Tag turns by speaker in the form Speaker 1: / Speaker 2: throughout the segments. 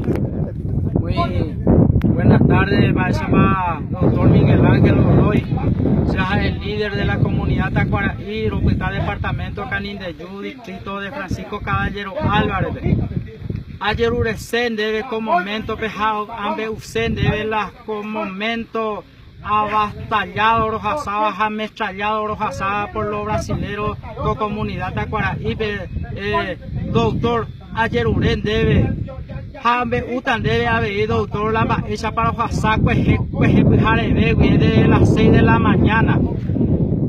Speaker 1: Muy buenas tardes, mba'éichapa doctor Miguel Ángel Godoy, che ha'e líder de la comunidad Tacuara'i, ropyta departamento Canindeyú, distrito de Francisco Caballero Álvarez-pe. Ajerurese ndéve ko momento-pe ha ambe'use ndéve la ko momento Avastallado rohasáva ha mestrallado rohasáva por lo brasilero ko comunidad Tacuara'ípe doctor ajerure ndéve ha ambe'úta ndéve avei doctor la mba'éichapa rohasa kuehe kuehe pyhareve guie de las seis de la mañana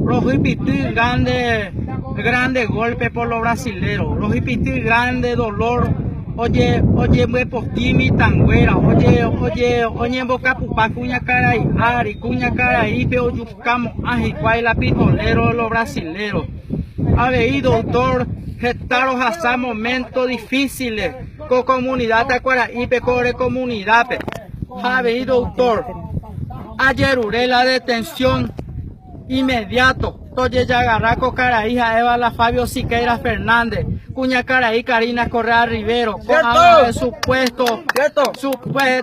Speaker 1: rohypity grande grande golpe por lo brasilero rohypity grande dolor Oje, ojembyepotĩ mitãnguéra, oje, oje, oñembokapupa kuñakarai ári, kuñakaraípe ojukamo'ã hikuái la pistolero lo brasilero. Avei doctor heta rohasa momento difíciles ko comunidad Takuara'ípe ko ore comunidad-pe. Ha avei doctor ajerure la detención inmediato tojejagarra ko karai ha'éva la Fabio Siqueira Fernández, kuñakarai Karina Correa Rivero, ko'ág̃a supuesto,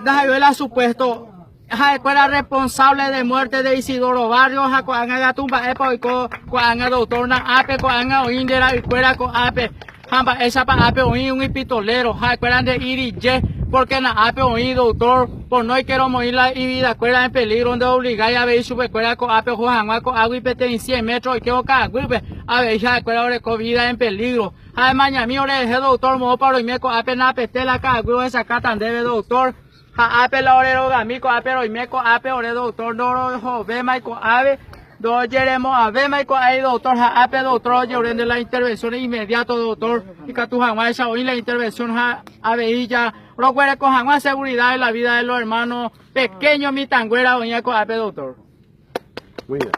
Speaker 1: ndaha'éi supuesto ha'ekuéra responsable de muerte de Isidoro Barrios ha ko'ág̃a katu mba'épa oiko ko'ág̃a doctor na'ápe, ko'ág̃a oĩ nde ra'ykuéra ko'ápe. Ha mba'éichapa ápe oĩ umi pistolero, ha'ekuéra nde'íri je, pórke na'ápe oĩ doktór, ponóike romoĩ la ividakuéra en pelígro ndeovligái avei chupekuéra ko'ápe oho hag̃ua ko'águi peteĩ cien métro oikévo ka'aguýpe, avei ha'ekuéra oreko vída en pelígro. Ha emañami orerehe doktór moõpa roime ko'ápe na'apete la ka'aguy ohechakáta ndéve doktór, ha ápe la ore rogami ko'ápe roime ko'ápe ore doktór ndorohovémai ko'ápe. Ndojeremo'ãvéma ikuaái doctor ha ápe doctor ojerure nde la intervención inmediato doctor ikatu hag̃uáicha oĩ la intervención ha avei ja roguereko hag̃ua seguridad de la vida de los hermanos pequeños mitãnguéra oĩva ko'ápe doctor.
Speaker 2: Muy bien.